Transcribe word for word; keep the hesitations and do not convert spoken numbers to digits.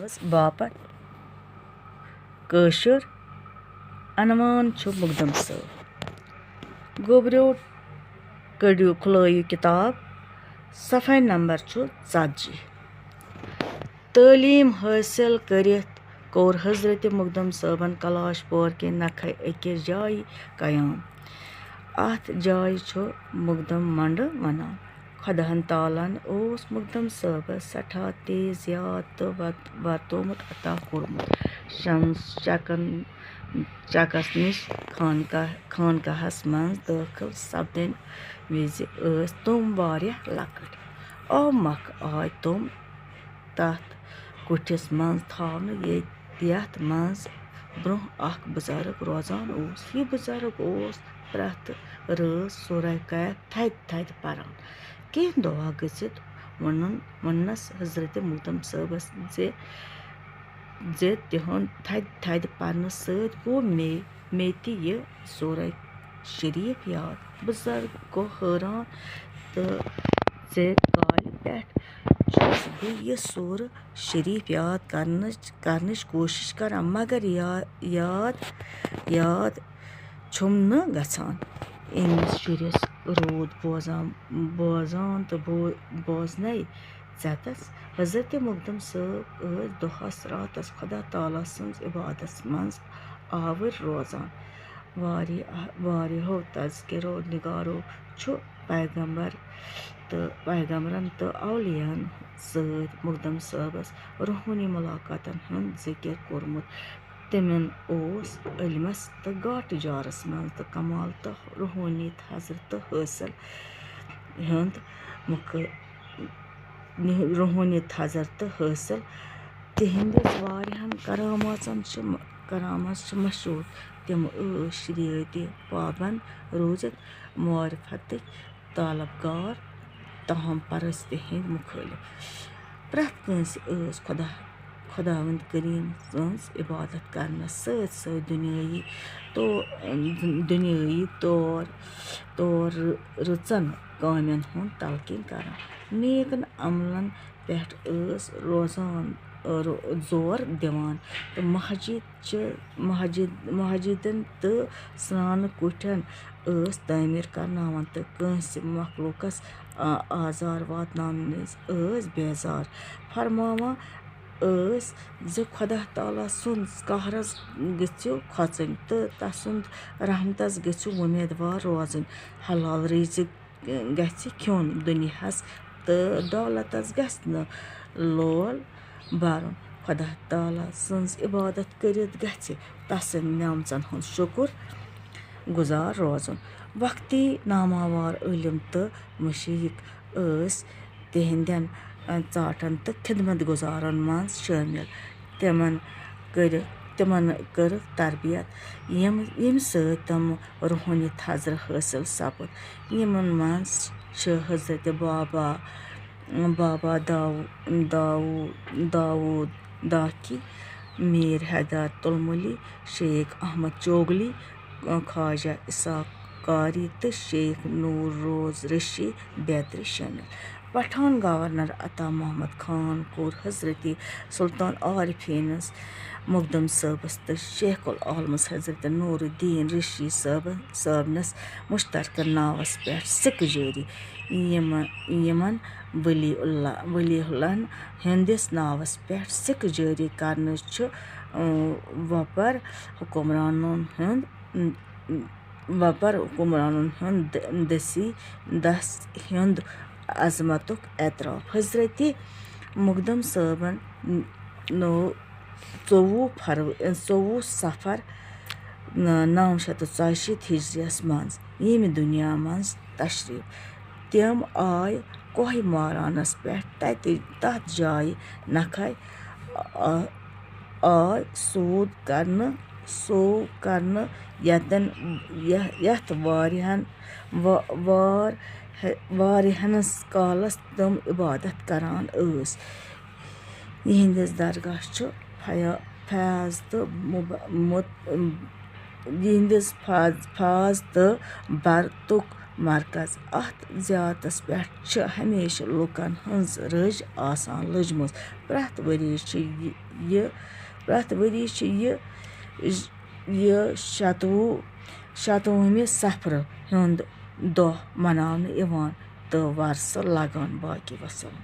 باپتھ کٲشُر عنوان چھُ مخدوم صٲب۔ گوٚبریو کٔڑِو، کھُلٲیِو کِتاب، صفحہ نمبر چھُ ژتجی۔ تعلیٖم حٲصِل کٔرِتھ کوٚر حضرت مخدوم صٲبن کلاش پور کہِ نکھے أکِس جایہِ قیام۔ اَتھ جایہِ چھُ مخدوم منڈٕ وَنان۔ خۄداہن تعالیٰ ہن اوس مخدوم صٲبس سٮ۪ٹھاہ تیز یاد تہٕ وت-، ورتومُت عطا کوٚرمُت۔ شمس چکن، چکس نِش خانقاہ، خانقاہس منٛز دٲخل سپدنہٕ وِزِ ٲسۍ تِم واریاہ لۄکٕٹۍ۔ آ مۄکھٕ آے تِم تتھ کُٹھِس منٛز تھاونہٕ، ییٚتہِ، یتھ منٛز برٛونٛہہ اکھ بُزرگ روزان اوس۔ یہِ بُزرگ اوس پرٛٮ۪تھ رٲژ سورہ کہف تھدِ تھدِ پران۔ کینٛہہ دۄہ گٔژھِتھ ووٚنُن، ووٚننس حضرت مخدوم صٲبس زِ، زِ تِہُنٛد تھدِ تھدِ پرنہٕ سۭتۍ گوٚو مے، مے تہِ یہِ سورہ شریف یاد۔ بُزرگ گوٚو حٲران تہٕ زِ کالہِ پٮ۪ٹھ چھُس بہٕ یہِ سورہ شریف یاد کرنٕچ، کرنٕچ کوٗشِش کران، مگر یا-، یاد، یاد چھُم نہٕ گژھان۔ أمِس شُرِس روٗد بوزان، بوزان تہٕ بو-، بوزنَے ژٮ۪تَس۔ حضرت مخدوم صٲب ٲسۍ دۄہَس راتَس خۄدا تعالیٰ سٕنٛز عبادتَس منٛز آوٕرۍ روزان۔ واریاہ، واریاہو تذکرو نگارو چھُ پیغمبر تہٕ پیغمبرن تہٕ اولیاہن سۭتۍ مخدوم صٲبس روحٲنی ملاقاتن ہُنٛد ذِکِر کوٚرمُت۔ تِمن اوس علمس تہٕ گاٹہٕ جارس منٛز تہٕ کمال تہٕ روحٲنی حضرت حٲصِل ہُنٛد مُخ-، روحٲنی حضرت حٲصِل۔ تِہنٛدِس واریاہن کراماتن چھِ م-، کرامات چھِ مشہوٗر۔ تِم ٲسۍ شریعتِ پابند روٗزِتھ معرفتٕکۍ طلبگار، تاہم پرستی ہٕنٛدۍ مُخٲلف۔ پرٛٮ۪تھ کٲنٛسہِ ٲس خۄدا، خۄداوند کریم سٕنٛز عبادت کرنس سۭتۍ سۭتۍ دُنیٲیی تو-، دُنیٲیی طور، طور رٕژن کامٮ۪ن ہُنٛد تلقین کران۔ نیکن عملن پٮ۪ٹھ ٲس روزان، رو-، زور دِوان تہٕ مسجد چہِ، مسجد، مسجدن تہٕ سرٛانہٕ کُٹھٮ۪ن ٲس تعمیٖر کرناوان تہٕ کٲنٛسہِ مخلوقس، آ، آزار واتناونس ٲس بیزار فرماوان ٲس زِ خۄدا تعالیٰ سٕنٛز قہرس گٔژھِو کھۄژٕنۍ تہٕ تسُنٛد رحمتس گٔژھِو وۄمیدوار روزٕنۍ۔ حلال رِزق گژھِ کھیوٚن دُنیاہَس تہٕ دولتَس گژھِ نہٕ لول بَرُن۔ خۄدا تعالیٰ سٕنٛز عبادت کٔرِتھ گژھِ تسٕنٛدۍ نعمژن ہُنٛد شُکُر گُزار روزُن۔ وقتی ناماوار عٲلِم تہٕ مُشرِک ٲسۍ تِہنٛدٮ۪ن ژاٹھن تہٕ خدمت گُزارن منٛز شٲمِل۔ تِمن کٔرِکھ، تِمن کٔرٕکھ تربیت، یِم، ییٚمہِ سۭتۍ تِم روحٲنی تھزرٕ حٲصِل سپُد۔ یِمن منٛز چھِ حضرت بابا، بابا داو-، داو-، داوود داکی، میر حیدر تلملی، شیخ احمد چوگلی، خواجہ اسحاق قاری تہٕ شیخ نور روز رشی بیترِ شٲمِل۔ پٹھان گورنر عطا محمد خان کوٚر حضرت سلطان عارفینس مخدوم صٲبس تہٕ شیخ العالمس حضرت نور الدین رشی صٲبن، صٲبنس مشترکہٕ ناوس پٮ۪ٹھ سِکہٕ جٲری۔ یِمن، یِمن ولی اللہ، ولی اللہن ہٕنٛدِس ناوس پٮ۪ٹھ سِکہٕ جٲری کرنہٕ چھُ، اۭں، وۄپر حکمرانن ہُنٛد، اۭں، وۄپر حکمرانن ہُنٛد د-، دٔسی دس ہُنٛد عظمتُک اعتراف۔ حضرت مخدوم صٲبن نو ژوٚوُہ فرو-، ژوٚوُہ صفر نو شیٚتھ تہٕ ژۄیہِ شیٖتھ ہجریَس منٛز ییٚمہِ دُنیا منٛز تشریٖف۔ تِم آے کوہ مارانَس پٮ۪ٹھ، تَتہِ، تَتھ جایہِ نکھے آ-، آے سود کرنہٕ، سو کرنہٕ، یتٮ۪ن، یَتھ واریاہن، وا-، وار-، واریاہنس کالس تِم عبادت کران ٲسۍ۔ یِہنٛدِس درگاہس چھُ فیا-، فیاض تہٕ مُب-، مُت-، یِہنٛدِس فاض-، فاض تہٕ برتُک مرکز۔ اَتھ زیارتَس پٮ۪ٹھ چھِ ہمیشہِ لوٗکَن ہٕنٛز رٔج آسان لٔجمٕژ۔ پرٛٮ۪تھ ؤری چھِ یہِ، یہِ، پرٛٮ۪تھ ؤری چھِ یہِ، یہِ شَتوُہ، شَتوُہمہِ صفرٕ ہُنٛد دۄہ مناونہٕ یِوان تہٕ وۄرثہٕ لگان۔ باقی وسلام۔